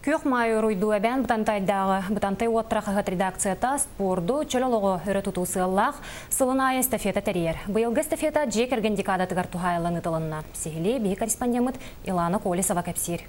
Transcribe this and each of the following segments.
Күөх Маай уруйдуу эбээн Бытантайдааҕы Бытантай уоттара хаһыат редакцията спорду, чөл олоҕу өрө тутуу сыаллаах сылын аайы эстафета тэрийэр. Быйылгы эстафета дьиэ кэргэн декадатыгар туһаайыллан ыытылынна. Сиһилии биһи корреспондеммыт Илана Колесова кэпсиир.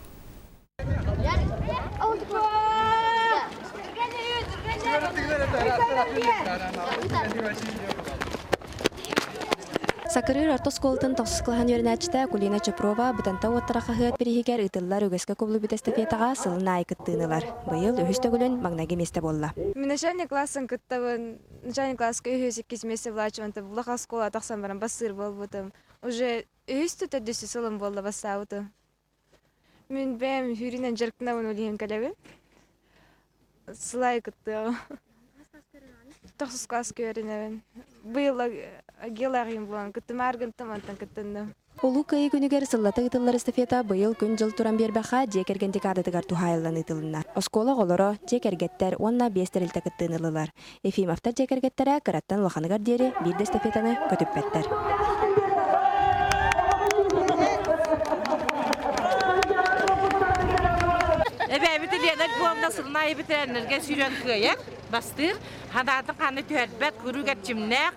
Сакырыыр орто оскуолатын тохсус кылааһын үөрэнээччитэ Акулина Чупрова Бытанта уоттара хаһыат бирииһигэр ыытыллар үгэскэ кубулуйбут эстафетаҕа сылын аайы кыттыыны ылар. Быйыл үһүс төгүлүн маҥнайгы миэстэ буолла. Мин начальник классын кыттабын. Начальник класска үһүс, иккис миэстэ булааччыбын. Улахан оскуола тахсан баран бастыыр буолбутум. Уже үһүс төрдүс сылым буолла бастаабытым. Мин бэйэм сүүрүүнэн дьарыктанабын ол иһин кэлэбин. Сылай кыттыаҕым. Тохсус класска үөрэнэбин. Быйыл агиалаах буолан кыттымаар гынтым, онтон кыттынным. Улуу Кыайыы күнүгэр сыллата ыытыллар эстафета быйыл күн-дьыл туран биэрбэххэ дьиэ кэргэн декадатыгар туһаайыллан ыытылынна. Оскуола оҕолоро, дьиэ кэргэттэр уонна биэс тэрилтэ кыттыыны ыллылар. Ефимовтар дьиэ кэргэттэрэ кыраттан улаханыгар диэри биир да эстафетаны көтүппэттэр. Эбээбит Елена Львовна сылын аайы бэтэрээннэргэ сүүрэн кыайар, бастыыр, ханаатын хааны түһэрбэт, куруук эрчимнээх,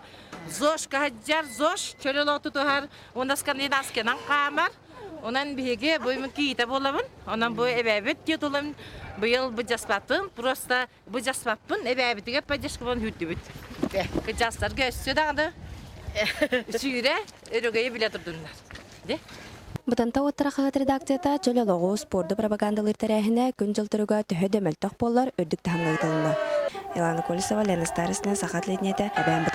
ЗОЖ каһыдьар, ЗОЖ чөл олоҕу тутуһар уонна скандинавскайынан хаамар. Онон биһиги бу киитэ буолабын. Онон бу эбээбит титулун быйыл былдьаспаппын, просто былдьаспаппын эбээбитигэр поддержкабын үүрдүбүт. Кырдьаастарга өссө даҕаны сүүрэ өрөгөйү билэ турдуннар. Бытанта уоттара хаһыат редакцията чөл олоҕу, спорду пропагандалыыр тэрээһинэ күн-дьыл туруга төһө да мөлтөх буоллар, үрдүк таһымҥа ыытылынна. Илана Колесова, Лена Старостина, Саха телевидениетэ, Эбээн.